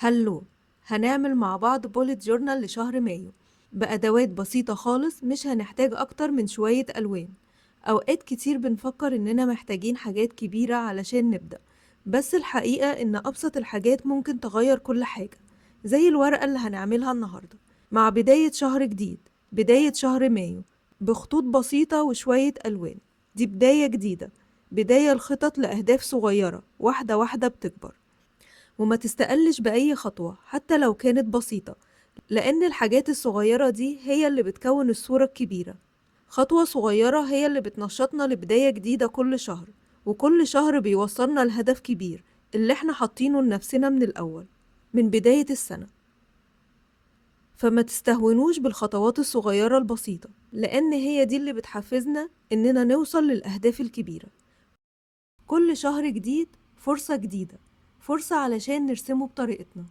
Hello، هنعمل مع بعض bullet journal لشهر مايو بأدوات بسيطة خالص، مش هنحتاج أكتر من شوية ألوان. أوقات كتير بنفكر إننا محتاجين حاجات كبيرة علشان نبدأ، بس الحقيقة إن أبسط الحاجات ممكن تغير كل حاجة، زي الورقة اللي هنعملها النهاردة مع بداية شهر جديد، بداية شهر مايو، بخطوط بسيطة وشوية ألوان. دي بداية جديدة، بداية الخطط لأهداف صغيرة واحدة واحدة بتكبر. وما تستقلش بأي خطوة حتى لو كانت بسيطة، لأن الحاجات الصغيرة دي هي اللي بتكون الصورة الكبيرة. خطوة صغيرة هي اللي بتنشطنا لبداية جديدة كل شهر، وكل شهر بيوصلنا لهدف كبير اللي احنا حاطينه لنفسنا من الأول، من بداية السنة. فما تستهونوش بالخطوات الصغيرة البسيطة، لأن هي دي اللي بتحفزنا إننا نوصل للأهداف الكبيرة. كل شهر جديد فرصة جديدة، فرصة علشان نرسمه بطريقتنا.